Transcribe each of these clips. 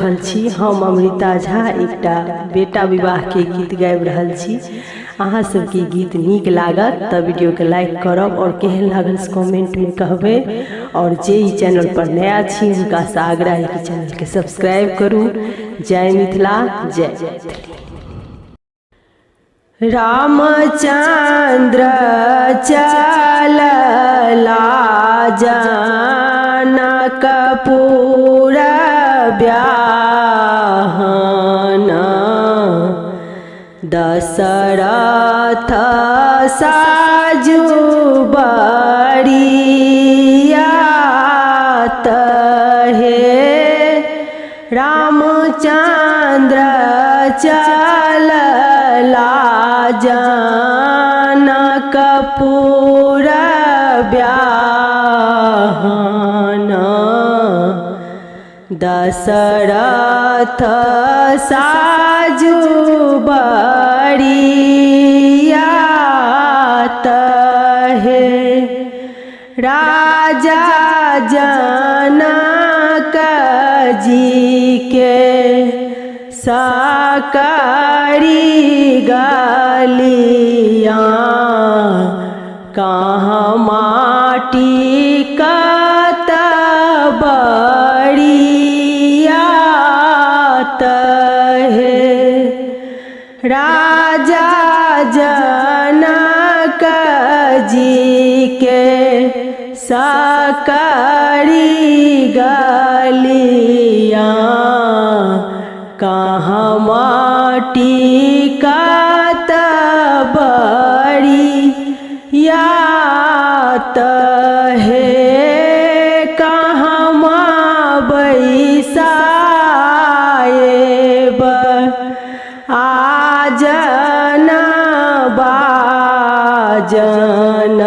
रहल छी। हम अमृता झा एकटा बेटा विवाह के गीत गाबि रहल छी। अहाँ सबके गीत नीक लागत तऽ वीडियो के लाइक करब और केहन लागल से कमेंट में कहबै। और जे ई चैनल पर नया छी हुनका से आग्रह है कि चैनल के सब्सक्राइब करू। जय मिथिला, जय मैथिली। रामचंद्र चलला जनकपुर ब्याहन, दशरथ साजू बरियात हे। रामचंद्र चलला जनकपुर ब्याहन, दशरथ साजू बरियात हे। राजा जनक जी के सकरी गलियाँ, कहाँ माटी कत बरियात हे। राजा जनक जी के सकरी गलियाँ, कहाँ माटी कत बरियात हे। कहाँ बैसाएब आजन बाजन,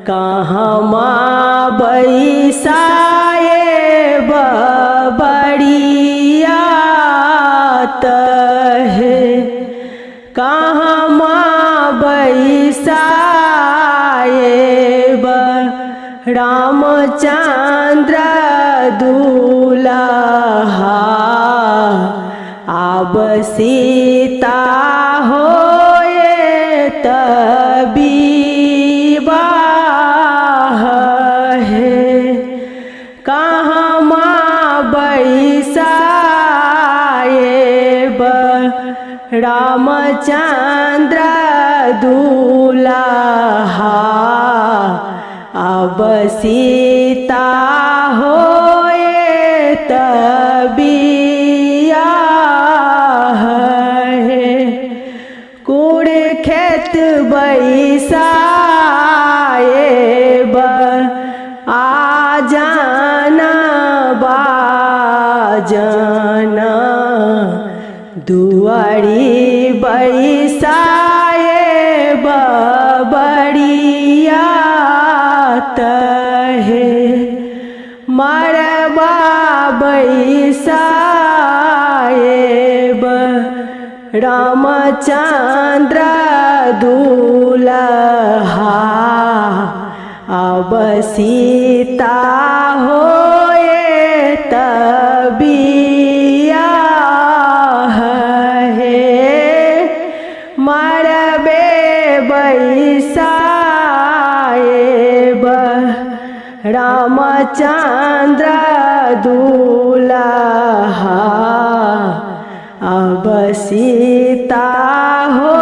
कहाँ बैसाएब बरियात हे। कहाँ बैसाएब रामचंद्र दुल्हा, आब सीता होए विवाह हे। कहाँ बैसाएब रामचंद्र दुल्हा, अब सीता होए बियाह हे। कुड़ खेत बैसाएब आजान बाजन, दुआरी बैसाएब बरियात हे। मरबा बैसाएब रामचंद्र दुल्हा, अब सीता होए बियाह हे। मरबे बैसाएब रामचंद्र दुल्हा, अब सीता हो।